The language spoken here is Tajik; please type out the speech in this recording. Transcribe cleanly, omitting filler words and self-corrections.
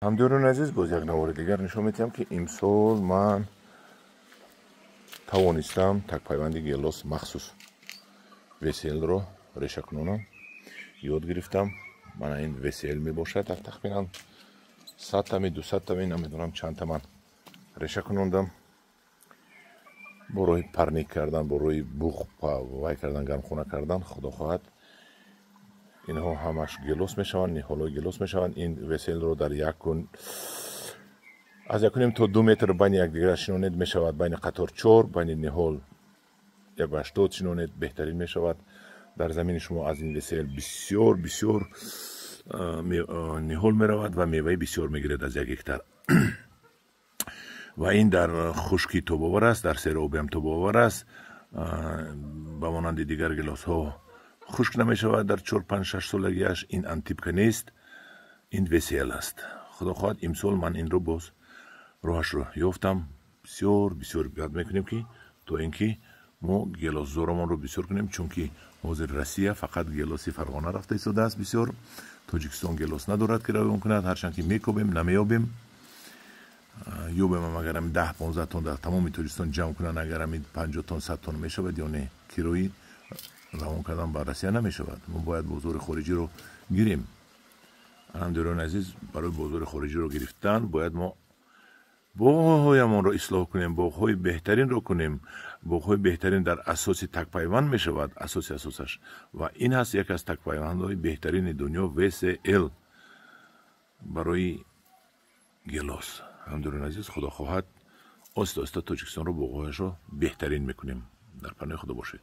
Ҳамдиёрони азиз, боз як навори дигар нишон медиҳам, ки имсол ман тавонистам такпайванди гелос, махсус ВСЛ-ро реша кунонам, ёд гирифтам. Мана ин ВСЛ мебошад. Тахминан 100 тами, 200 тами, намедонам чандта ман реша кунондам бо роҳи парник кардан, бо роҳи буғ вай кардан, гармхона кардан. Худо хоҳад, инҳо ҳамаш гелос мешаванд, ниҳолҳои гелос мешаванд. Ин ВСЛ-ро дар як кун аз 1,5 то 2 метр байни якдигар шинонед, мешавад. Байни қатор чор, байни ниҳол 1,80 шинонед, беҳтарин мешавад. Дар замини шумо аз ин ВСЛ бисёр бисёр ниҳол меравад ва меваи бисёр мегиред аз 1 гектар. Ва ин дар хушкӣ тобовар аст, дар серобиам тобовар аст. Ба монанди дигар гелосҳо хушк намешавад дар 4, 5, 6 солагиаш. Ин антипка нест, ин ВСЛ аст. Худо хоҳад, имсол ман инро боз роҳашро ёфтам. Бисёр бисёр ёд мекунем, ки то ин ки мо гелосзорамонро бисёр кунем, чунки ҳозир Россия фақат гелоси Фарғона рафта истодааст бисёр. Тоҷикистон гелос надорад, ки равон кунад. Ҳарчанд ки мекобем, намеёбем. Ёбем, агар ами 10-15 тон дар тамоми Тоҷикистон ҷамъ кунанд, агар ами 50 тон, 100 тон мешавад ё не, кироӣ равон кардан ба Россия намешавад. Мо бояд бозори хориҷиро гирем. Ҳамдиёрони азиз, барои бозори хориҷиро гирифтан бояд мо боғҳоямонро ислоҳ кунем, боғҳои беҳтаринро кунем. Боғҳои беҳтарин дар асоси такпайванд мешавад, асоси асосаш. Ва ин ҳаст яке аз такпайвандҳои беҳтарини дунё, ВСЛ барои гелос. Ҳамдиёрони азиз, худо хоҳад, оҳиста оҳиста Тоҷикистонро, боғҳояшро беҳтарин мекунем. Дар паноҳи Худо бошед.